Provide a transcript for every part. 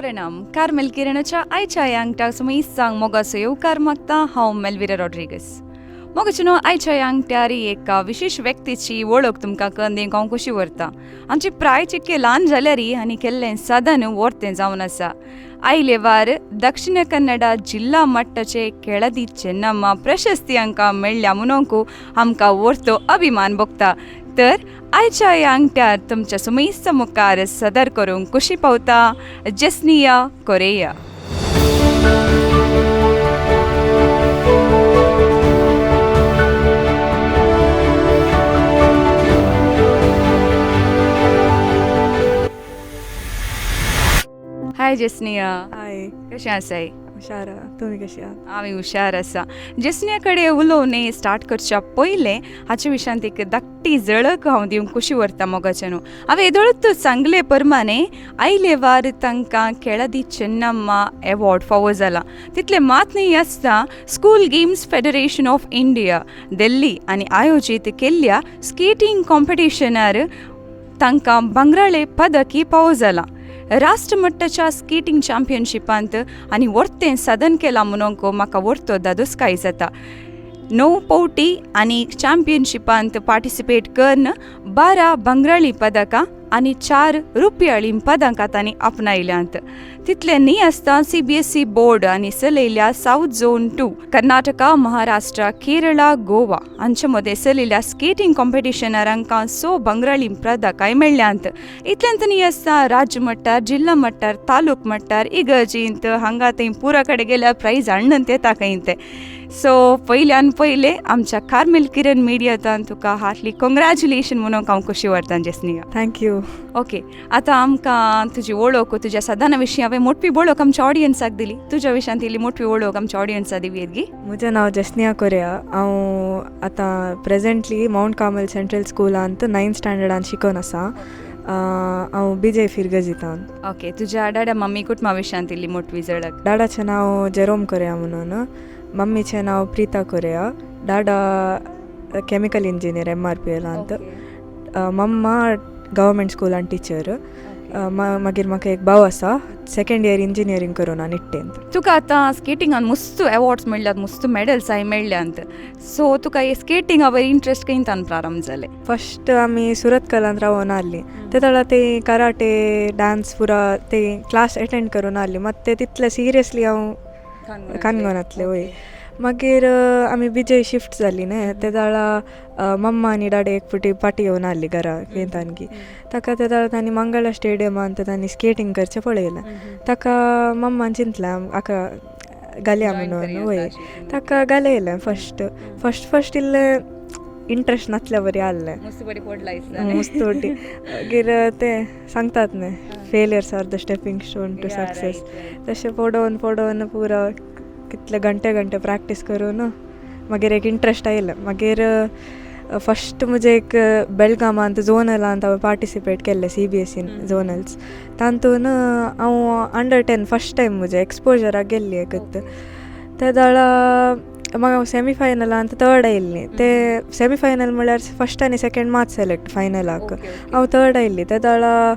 प्रणाम. कार्मेल किरणाच्या आयच्या यांगट्याक सुमयसांग मोगाचो येवकार मागता. हांव मेलविरा रॉड्रिगस. मोगाचो न्हू, आयच्या यांगट्यार एका विशेश व्यक्तीची वळख तुमकां करून दिवंक हांव खोशी व्हरता. आमची प्राय चिक्के ल्हान जाल्यारी आनी केल्लें साधन वर्तें जावन आसा. आयले वार दक्षिण कन्नडा जिल्ला मट्टाचे केळदी चेन्नम्मा प्रशस्ती हांकां मेळ्ळ्या म्हणूंक आमकां वर्तो अभिमान भोगता. तर आयच्या ह्या अंगठ्यार तुमच्या सुमेस्त मुखार सदर करूंक खुशी पावता जेस्निया कोरेया. हाय जेस्निया. हाय. कशें आसाय? हुशार आहा. तुमी कशी आहात? आमी हुशार आसा. जेस्निया कडेन उलोवणें स्टार्ट करच्या पयलें हाचे विशयांत एक धाकटी झळक हांव दिवंक खुशी व्हरता. मोगाचें न्हू, हांवें येदोळूच सांगले परमाने आयले वार तांकां केळदी चेन्नम्मा एवॉर्ड फावो जाला. तितलें मात न्ही आसता, school games federation of India, Delhi आनी आयोजीत केल्ल्या स्केटींग कॉम्पिटिशनार तांकां भांगराळे पदकी फावो जालां. राष्ट्रमट्टाच्या स्केटींग चॅम्पियनशिपांत आनी वर्तें साधन केलां म्हणूंक म्हाका वर्तो दादोसकाय जाता. 9 पावटी आनी चॅम्पियनशिपांत पार्टिसिपेट करून 12 भांगराळी पदकां आनी 4 रुपयाळी पदकां तांणी आपणायल्यांत. तितलें न्ही आसता, सीबीएसई बोर्ड आनी चलयल्या सावथ झोन 2, कर्नाटका, महाराष्ट्र, केरळा, गोवा हांचे मदें चलयल्या स्केटींग कॉम्पिटिशनार हांकां 6 भांगराळी पदकांय मेळ्ळ्यांत. इतल्यांत न्ही आसता, राज्य मट्टार, जिल्ला मट्टार, तालूक मट्टार, इगर्जींत, हांगा थंय पुरा कडेन गेल्यार प्रायज हाडून येता खंय ते. सो पयल्यान पयलें आमच्या कार्मेल किरण मिडियातान तुका हार्टली कंग्रॅच्युलेशन म्हणूंक हांव खोशी व्हरता जेस्निया. Thank you. Okay, आतां आमकां तुजी वळख, तुज्या साधना विशीं हांवें मोठी वळख आमच्या ऑडियन्साक दिली. तुज्या विशयांत इल्ली मोठी वळख आमच्या ऑडियन्साक दिवयेत गी? म्हजें नांव जेस्निया कोरिया. हांव आतां प्रेजेंटली मावंट कार्मल सेंट्रल स्कुलांत 9th स्टँडर्डान शिकोन आसा. हांव बिजय फिरगजितान. ओके, तुज्या डाडा मम्मी कुटुंबा विशयांत इल्ली मोठी झळक. डाडाचें नांव जेरोम कोरिया म्हणून, मम्मीचें नांव प्रिता कोरिया. डाडा केमिकल इंजिनियर एमआरपीएलांत, मम्मा गव्हर्मेंट स्कुलान टिचर. मागीर म्हाका एक भाव आसा, सेकेंड इयर इंजिनियरींग करून निट्टेंत. तुका आतां स्केटिंगान मस्त एवॉर्ड्स मेळ्ळ्यात, मस्त मेडल्स हांवें मेळ्ळ्यांत. सो तुका हे स्केटिंगा वयर इंट्रस्ट खंयतान प्रारंभ जालें? फस्ट आमी सुरतकलांत रावोन आहली. ते तळा ते कराटे, डान्स पुरा ते क्लास एटेंड करून आहली. मात ते तितले सिरियसली हांव कानगोनातलें वय. मागीर आमी बिजय शिफ्ट जाली न्ही, ते जाळा मम्मा आनी डाडी एक फावटी पाटी येवन आहली घरा खंयतानकी. ताका ते जाळा तांणी मंगळा स्टेडियमांत तांणी स्केटींग करचें पळयलें. ताका मम्मान चिंतलें हाका घालया म्हणून वय. ताका घालयलें. फस्ट फस्ट फस्ट इल्लें इंट्रस्ट नासल्या बरी आहलें. मस्त वटी. मागीर ते सांगतात न्ही, failures are the stepping stone to success. तशें पडोवन पडोवन पुरो कितले घंटे घंटे प्रॅक्टीस करून मागीर एक इंट्रस्ट आयलें. मागीर फस्ट म्हजें एक बेलगामांत झोनलांत हांवें पार्टिसिपेट केल्लें, सीबीएसईन झोनल्स. तातून हांव अंडर 10 फस्ट टायम म्हजें एक्सपोजराक गेल्ली एकत. ते जाळा म्हाका सेमीफायनलांत थर्ड आयिल्ली. ते सेमीफायनल म्हळ्यार फस्ट आनी सेकेंड मात सिलेक्ट फायनलाक. हांव थर्ड आयिल्ली. ते जाळा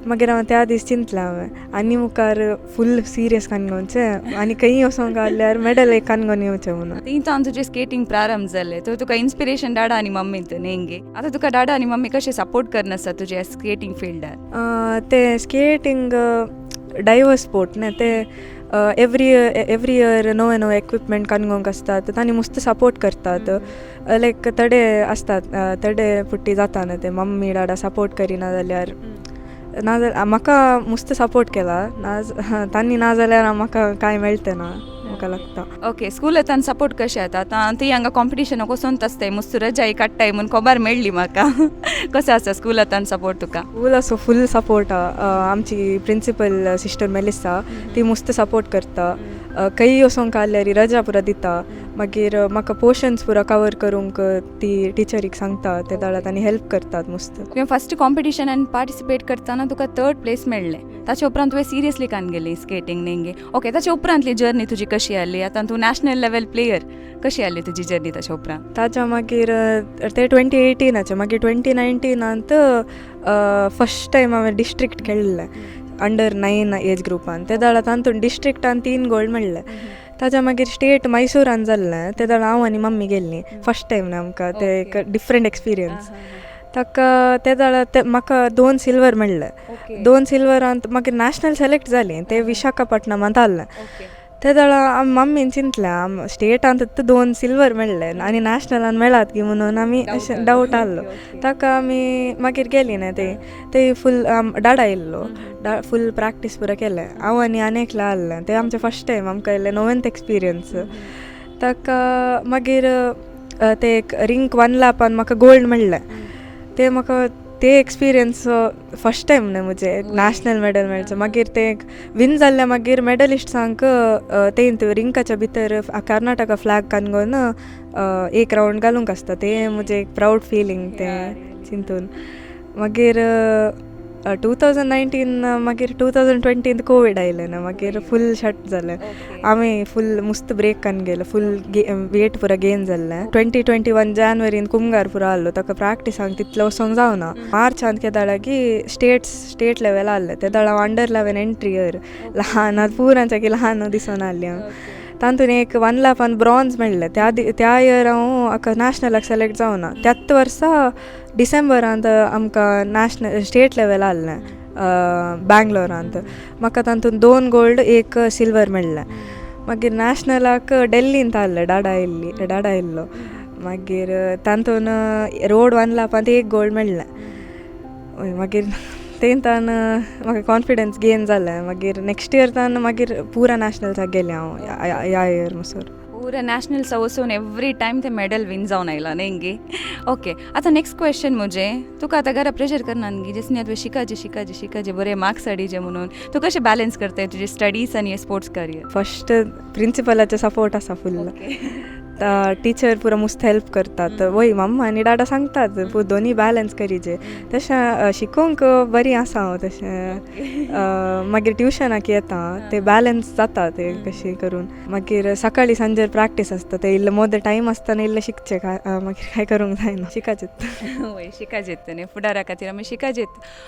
मागीर हांवें त्या दीस चिंतलें, हांवें आनी मुखार फूल सिरियस कानगोनचें आनी खंयी वचोंक आहल्यार मेडल एक कानगोन येवचें म्हणून. थंयच्यान तुजें स्केटींग प्रारंभ जालें. तर तुका इन्स्पिरेशन डाडा आनी मम्मी न्ही गे? आतां तुका डाडा आनी मम्मी कशें सपोर्ट करना आसा तुज्या स्केटींग फिल्डार? ते स्केटींग डायवर्स स्पोर्ट न्ही, ते एवरी इयर नवे नवे इक्विपमेंट कानगोंक आसतात. तांणी मस्त सपोर्ट करतात. लायक थोडे आसतात, थोडे पुट्टी जाता न्हू ते मम्मी डाडा सपोर्ट करिना जाल्यार. नाजाल्यार म्हाका मस्त सपोर्ट केला. ना तांणी नाजाल्यार म्हाका कांय मेळटें ना म्हाका लागता. ओके, स्कुलांत सपोर्ट कशें जाता आतां? ती हांगा कॉम्पिटिशनाक वचोन आसताय, मस्त रजाय काडटाय म्हूण खबर मेळ्ळी म्हाका. कसो आसा स्कुलांत सपोर्ट तुका? स्कूल असो फूल सपोर्ट. आमची प्रिंसिपल सिस्टर मेलिसा, ती मस्त सपोर्ट करता. खंय वचोंक आहल्यार रजा पुरा दिता. मागीर म्हाका पोर्शन्स पुरा कवर करूंक ती टिचरीक सांगता. ते दाळा तांणी हेल्प करतात मस्त. तुवें फस्ट कॉम्पिटिशनान पार्टिसिपेट करतना तुका थर्ड प्लेस मेळ्ळें. ताचे उपरांत तुवें सिरियसली कान गेली स्केटींग न्ही गे? ओके, ताचे उपरांतली जर्नी तुजी कशी आसली? आतां तूं नॅशनल लेवल प्लेयर, कशी आसली तुजी जर्नी ताच्या उपरांत? ताच्या मागीर ते 2018आचे, मागीर 2019आंत फस्ट टायम हांवें डिस्ट्रिक्ट खेळ्ळें. अंडर 9 एज ग्रुपान. ते दाळा तातूंत डिस्ट्रिक्टान 3 गोल्ड मेळ्ळे. ताच्या मागीर स्टेट मैसूरान जाल्लें. ते दाळा हांव आनी मम्मी गेल्ली फर्स्ट टायम आमकां, ते एक डिफरंट एक्सपिरियन्स. ताका ते दाळा ते म्हाका 2 सिल्वर मेळ्ळे. 2 सिल्वरांत मागीर नॅशनल सेलेक्ट जाली, ते विशाखापट्टणमांत आहलें. ते दाळा आम मम्मीन चिंतलें, आम स्टेटांत 2 सिल्वर मेळ्ळे आनी नॅशनलान मेळात की म्हणून आमी अशें डावट आहलो. ताका आमी मागीर गेली न्ही, ते ते फूल डाडा येयल्लो, फूल प्रॅक्टीस पुरो केलें. हांव आनी आनी एकलें आहलें, तें आमचें फर्स्ट टायम, आमकां इल्लें नवेंत एक्सपिरियन्स. ताका मागीर ते एक रिंक 1 लॅपान म्हाका गोल्ड मेळ्ळें. ते म्हाका ते एक्सपिरियन्स फर्स्ट टायम न्ही म्हजें नॅशनल मेडल मेळचें. मागीर ते विन जाल्ले, मागीर मेडलिस्टांक ते रिंकाच्या भितर कर्नाटका फ्लॅग कानगोन एक रावंड घालूंक आसता, ते म्हजें एक प्रावड फिलींग तें चिंतून. मागीर 2019, मागीर 2020 कोवीड आयलें ना, मागीर फूल शट जालें. आमी फूल मुस्त ब्रेक कान गेले, फूल वेट पुरो गेन जाल्लें. 2021 जानेवारीन कुमगार पुरो आहलो, ताका प्रॅक्टिसांक तितलें वचोंक जावना. मार्चांत केदाळाकी स्टेट लेवल आहलें. ते दाळ हांव अंडर 11 एंट्री इयर, ल्हान पुरांच्याकी ल्हान दिसोन आहली हांव. तातूंत एक 1 लॅपान ब्रॉन्ज मेळ्ळें. त्या त्या इयर हांव हाका नॅशनलाक सेलेक्ट जावना. त्याच वर्सा डिसेंबरांत आमकां नॅशनल स्टेट लेवल आहलें बँगलोरांत. म्हाका तातूंत 2 गोल्ड 1 सिल्वर मेळ्ळें. मागीर नॅशनलाक डेल्लींत आहलें, डाडा येयल्ली, डाडा येयल्लो. मागीर तातूंत रोड 1 लॅपांत 1 गोल्ड मेळ्ळें. मागीर तेंतान म्हाका कॉन्फिडन्स गेन जालें. मागीर नेक्स्ट इयर तान मागीर पुरा नॅशनल्साक गेलें हांव ह्या इयर मसर. पूरा नॅशनल्स वचून एवरी टायम ते मेडल विन जावन आयला न्ही गे. ओके, आतां नेक्स्ट क्वेश्चन म्हजें, तुका आतां घरा प्रेशर करना गे जसनी तुवें शिकाचे शिकाचे शिकाचे, बरे मार्क्स हाडीचे म्हणून? तूं कशें बॅलन्स करताय तुजे स्टडीज आनी स्पोर्ट्स करियर? फर्स्ट प्रिंसिपलाचे सपोर्ट आसा फुल, टिचर पुरो मुस्त हेल्प करतात. वय, मम्मा आनी डाडा सांगतात दोनी बॅलन्स करीचे. तशें शिकोवंक बरी आसा हांव तशें. मागीर ट्युशनाक येता, ते बॅलन्स जाता ते कशें करून. मागीर सकाळी सांजेर प्रॅक्टीस आसता, ते इल्लें मोदें टायम आसतना इल्लें शिकचें, काय मागीर काय करूंक जायना, शिकाचें. वय, शिकाचें न्ही, फुडारा खातीर आमी शिकाचें.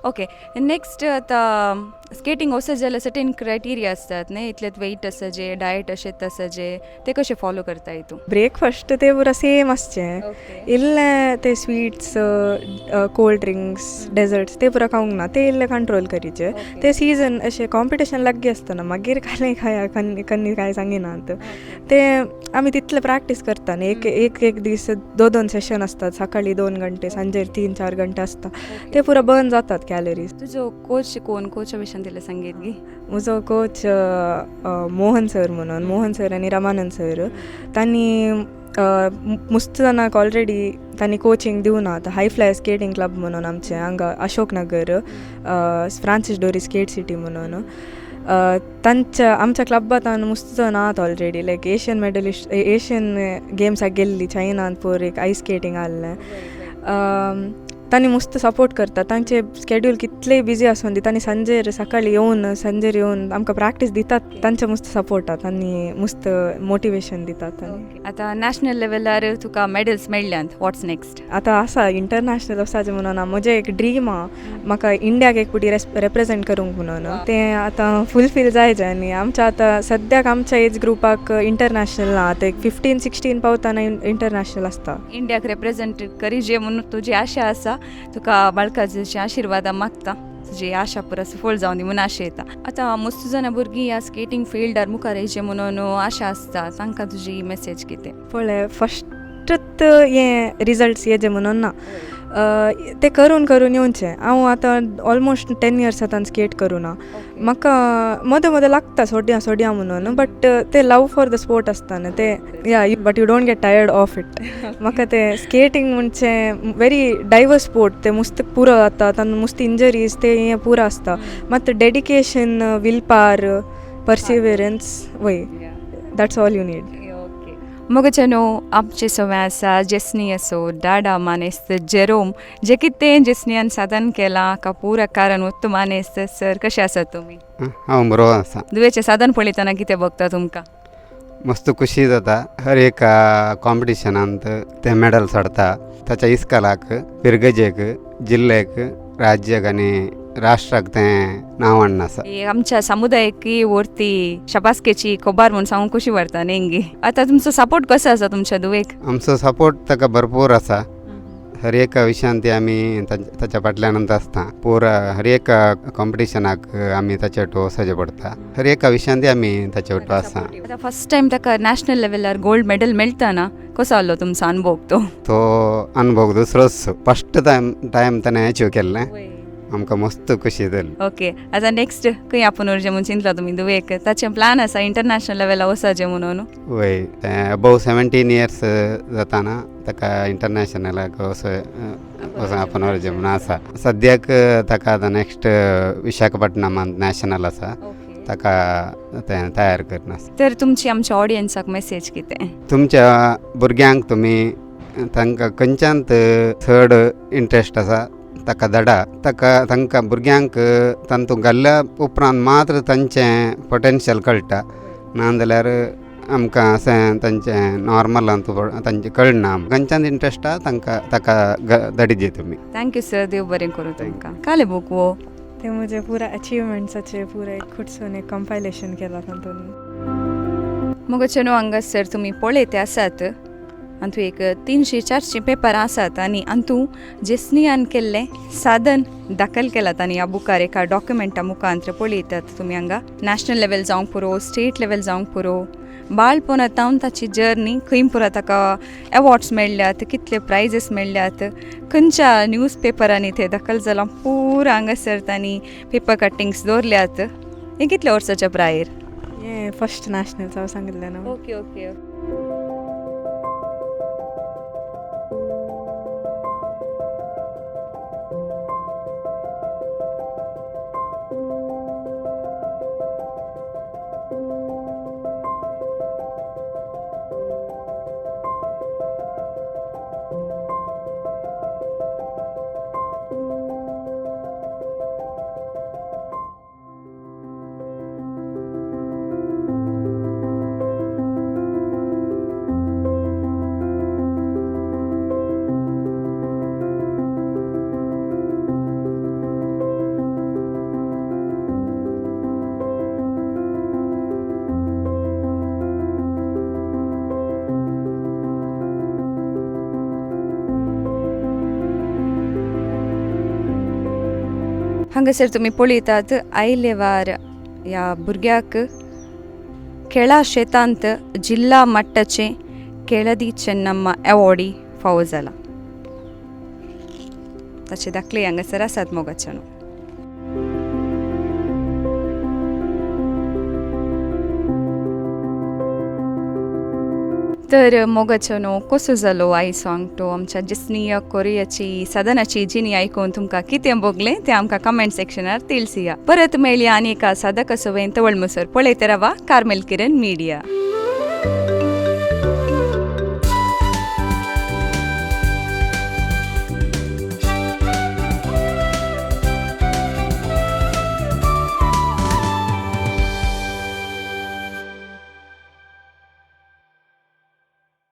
ओके, नेक्स्ट, आतां स्केटींग वचत जाल्यार सर्टेन क्रायटेरिया आसतात न्ही, इतलेंच वेट आसाजे, डायट अशेंच आसाजे, ते कशें फॉलो करताय तूं? ब्रेकफास्ट ते पुरा सेम आसचें. इल्लें ते स्वीट्स, कोल्ड ड्रिंक्स, डेजर्ट्स ते पुरा खावंक ना, ते इल्लें कंट्रोल करीचे. ते सीजन अशें कॉम्पिटिशन लागीं आसतना मागीर खालें खाया, कन्नी कन्नी कांय सांगिनात. ते आमी तितले प्रॅक्टीस करता न्ही, एक एक एक दीस 2-2 सेशन आसतात, सकाळी 2 घंटे, सांजेर 3-4 घंटे आसता, ते पुरा बर्न जातात कॅलरीज. तुजो कोच कोण? कोचा विशयान तितलें सांगीत गी. म्हजो कोच मोहन सर म्हणून, मोहन सर आनी रमानंद सर. तांणी मुस्त जाणांक ऑलरेडी तांणी कोचिंग दिवना. आतां हाय फ्लाय स्केटींग क्लब म्हणून आमचें हांगा अशोक नगर, फ्रांसीस डोरी स्केट सिटी म्हणून, तांच्या आमच्या क्लबांत मुस्त जाण आहात already, like Asian medalist, Asian गेम्साक गेल्ली चायनान पोर एक आयस स्केटींग आहलें. तांणी मुस्त सपोर्ट करता. तांचे स्केड्यूल कितलेय बिजी आसूं दी, तांणी सांजेर सकाळी येवन सांजेर येवन आमकां प्रॅक्टीस दितात. तांचे मुस्त सपोर्ट आहा, तांणी मुस्त मोटिवेशन दितात आनी आतां नॅशनल लेवलार तुका मेडल्स मेळ्ळ्यात, वॉट्स नेक्स्ट? आतां आसा इंटरनॅशनल वचपाचें म्हणून म्हजें एक ड्रीम आहा, म्हाका इंडियाक एक फावटी रेप्रेजेंट करूंक म्हणून. तें आतां फुलफील जायचें. आनी आमच्या आतां सद्याक आमच्या एज ग्रुपाक इंटरनॅशनल ना, आतां एक 15-16 पावतना इंटरनॅशनल आसता. इंडियाक रेप्रेजेंट करीजे म्हणून तुजी आशा आसा. तुका बाळकाचे आशिर्वादां मागता, तुजी आशा पुरा सफळ जावन दी म्हणून आशा येता. आतां मस्त जाणां भुरगीं ह्या स्केटींग फिल्डार मुखार येयचें म्हणून आशा आसता, तांकां तुजी मेसेज कितें? पळय, फस्टच हें रिजल्ट्स येजे म्हणून ना, ते करून करून येवचें. हांव आतां ऑलमोस्ट 10 इयर्स आतां स्केट करूना. म्हाका मदें मदें लागता सोडया सोडया म्हणून, बट ते लव फॉर the sport आसता न्ही ते, yeah, but you don't get tired of it. म्हाका ते स्केटींग म्हणजे वेरी डायवर्स स्पोर्ट, ते मुस्त पुरो जाता, तातूंत मुस्त इंजरीज ते हें पुरो आसता. मात डेडिकेशन, will power, Perseverance, वय, that's all you need. Okay मोगच्यानो, आमचे सवय आसा जेसनी असो डाडा मानेस्त जेरोम, जे कितें जेसनियान साधन केलां का पुरा कारण उत्त. मानेस्त सर, कशें आसात तुमी? हांव बरो आसा. दुवेचें साधन पळयतना कितें बघता तुमकां? मस्त खुशी जाता. हर एक कॉम्पिटिशनांत ते मेडल्स हाडटा. ताच्या इस्कॉलाक, पिरगजेक, जिल्ल्याक, राज्याक आनी राष्ट्राक तें नांव हाडून आसा. आमच्या समुदायक वरती शबासकेची खबर म्हूण सांगूंक खुशी व्हरता न्ही. आतां तुमचो सपोर्ट कसो आसा तुमच्या धुवेक? आमचो सपोर्ट ताका भरपूर आसा. हर एका विशयान ती आमी ताच्या फाटल्यानूच आसता. पुरा हर एका कॉम्पिटिशनाक आमी ताचे वटू वचचें पडटा. हर एका विशयान ती आमी ताचे वटू आसा. आतां फर्स्ट टायम ताका नॅशनल लेवलार गोल्ड मेडल मेळटना कसो आसलो तुमचो अनुभव तो? तो अनुभव दुसरोच. फस्ट टायम ताणें अचीव केल्लें, आमकां मस्त खुशी जाली. ओके, आतां नेक्स्ट खंय आपूण उरचें म्हूण चिंतला तुमी धुवेक? ताचें प्लान आसा इंटरनॅशनल लेवलार वचचें म्हणून? वय, तें अबोव 17 इयर्स जाताना ताका इंटरनॅशनलाक वचोंक आपूण व्हरचें म्हणून आसा. सद्याक ताका आतां नेक्स्ट विशाखापट्टणमांत नॅशनल आसा, ताका तें तयार करून आसा. तर तुमची आमच्या ऑडियन्साक मेसेज कितें? तुमच्या भुरग्यांक तुमी तांकां खंयच्यान चड इंट्रस्ट आसा ताका धाडा. ताका तांकां भुरग्यांक तांतूंत घाल्ल्या उपरांत मात्र तांचें पोटेन्शियल कळटा, नाजाल्यार आमकां अशें तांचें नॉर्मल तांचें कळना. खंयच्यान इंट्रस्ट आसा तांकां ताका धाडिजे तुमी. Thank you sir, देव बरें करूं तुमकां. काले बूक वो ते म्हजे पुरा अचिवमेंट्साचे पुरा एक खुटसून एक कंपायलेशन केला तातूंत. मगो न्हू हांगासर तुमी पळयते आसात, अंतू एक 300-400 पेपरां आसात आनी अंतू जेसनियान केल्लें साधन दाखल केलात आनी ह्या बुकार एका डॉक्युमेंटा मुखांत पळयतात तुमी. हांगा नॅशनल लेवल जावंक पुरो, स्टेट लेवल जावंक पुरो, बाळपणा तावन ताची जर्नी खंय पुरो ताका एवॉर्ड्स मेळ्ळ्यात, कितले प्रायजीस मेळ्ळ्यात, खंयच्या न्यूज पेपरांनी ते दाखल जालां, पुरा हांगासर तांणी पेपर कटिंग्स दवरल्यात. हें कितल्या वर्साच्या प्रायर? हें फर्स्ट नॅशनल्स हांव सांगिल्लें न्हू. Okay okay. हांगासर तुमी पळयतात आयलेवार ह्या भुरग्याक खेळा शेतांत जिल्ला मट्टाचें केळदी चेन्नम्मा एवॉर्डी फावो जाला. ताचे दाखले हांगासर आसात मोगाच्यान. तर मोगाचो न्हू कसो जालो आयज सांग तो आमच्या जिसनीय कोरियाची साधनाची जिणी आयकून तुमकां कितें भोगलें तें आमकां कमेंट सेक्शनार तिळसिया. परत मेळया आनी एका साधका सवयन तवळ मसर पळयत रावा कार्मेल किरण मिडिया.